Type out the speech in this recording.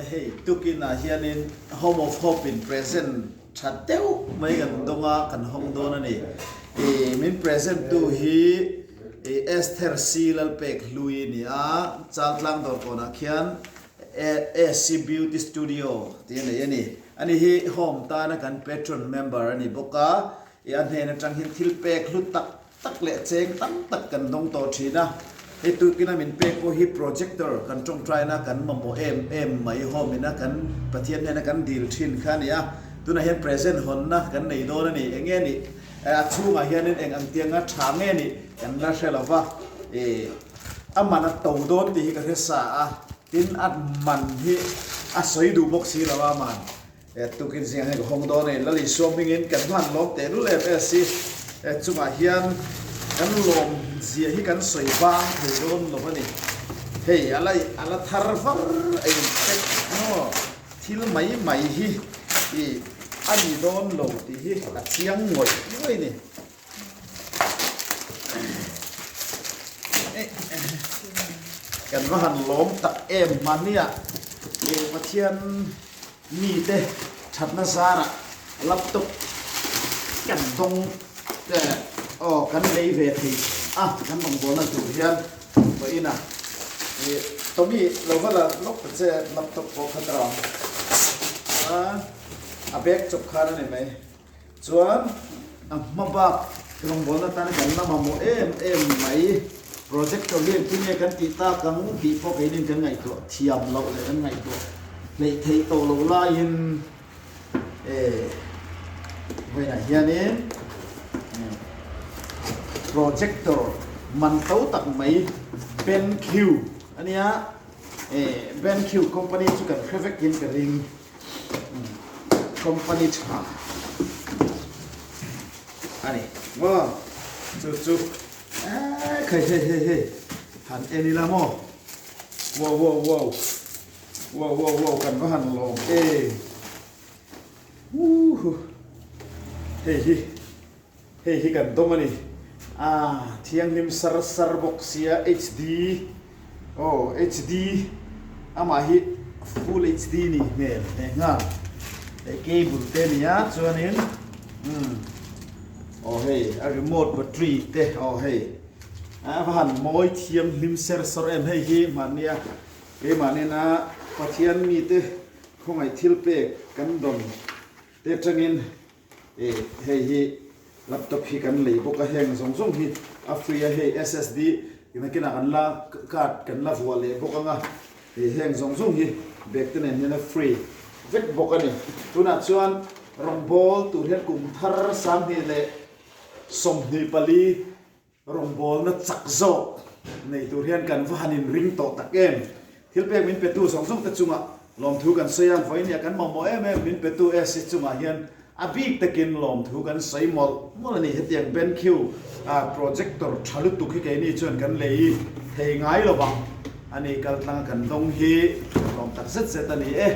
hei tukin ah hianin Home of Hope in present tha deuh mai kan dawng a, kan hawng dawn a ni. Ih min present tu hi ih Esther C Lalpek Hlui a ni a, Chaltlang dawrkawnah khian SC Beauty Studio tih a nei a ni. Ani hi Home tana kan patron member a ni bawk a, ih a hnen atang hian thil pek hlu tak tak leh cheng tam tak kan dawng tawh thin a, hei tukina min pek pawh hi projector kan tawngtaina kan mamawh em em mai home ina kan Pathian hnena kan dil thin kha a ni a, tunah hian present hawnna kan nei dawn a ni, eng nge nih a chhungah hianin eng ang tianga tha nge nih kan la hre lo va, ih a man a to dawn tih hi ka hre sa a, tin a man hi a sawi duh bawk si lo a man. He tukin zingah hian ka hawng dawn a ni. Lali Suam hmingin kan hman lawm teh lul em em si. He chungah hian kan lawm zia hi kan sawi vang thei dawn lo a ni. Hei a la a la thar var a in pack maw thil mai mai hi i a ni dawn lo tih hi a chiang ngawih ngawih a ni. Kan va han lawm tak em hmania i Pathian mite thatna zarah laptop kan dawng te aw kan lei ve thei a kan rawngbawlna tur hian vawiin a i Tommy lo va la lawk ta che laptop pawh kha ta a bag chawp khan a ni mai. Chuan a hma bak rawngbawlna atana kan la mamawh em em mai. Projector hi engtin nge kan tih tak ang tih pawh keinin kan ngaihtuah thiam loh leh kan ngaihtuah hleih theih tawh loh laiin eh vawiinah hianin projector man to tak mai BenQ a nia eh BenQ company chu kan hre vekin ka ring. Company tha a ni maw chu chu eee khai hei hei hei han en ila maw wow wow wow wow wow wow kan va han lawm em huhu hei hi. Hei hi kan dawng a ni. A thianghlim sar sar bawk sia HD aw HD amah hi full HD ni hmel leh nghal hei cable te a ni a chuanin umm aw hei a remote battery te aw hei a va han mawi thianghlim ser sawr em hei hi mahnia keimah nena Pathian mite khawngaih thil pek kan dawn te atangin Ih hei hi laptop hi kan lei bawk a heng zawng zawng hi a free a hei ssd nakinah kan la card kan la vuah leh bawk ang a ih heng zawng zawng hi bag te nen hian a free vek bawk a ni tunah chuan rawngbawl tur hian kum thar 24 Rawngbawlna chak zawk nei tur hian kan va han inring tawh tak em? Thil pek min petu zawng zawng te chungah lawmthu kan sawi a, vawinia kan mamawh em em min petu AC chungah hian a bik takin lawmthu kan sawi mawlh mawlh a ni. Hetiang BenQ projector tha lutuk hi keini chuan kan lei thei ngai lo vang a ni, kaltlanga kan dawng hi lawm tak zet zet a ni e.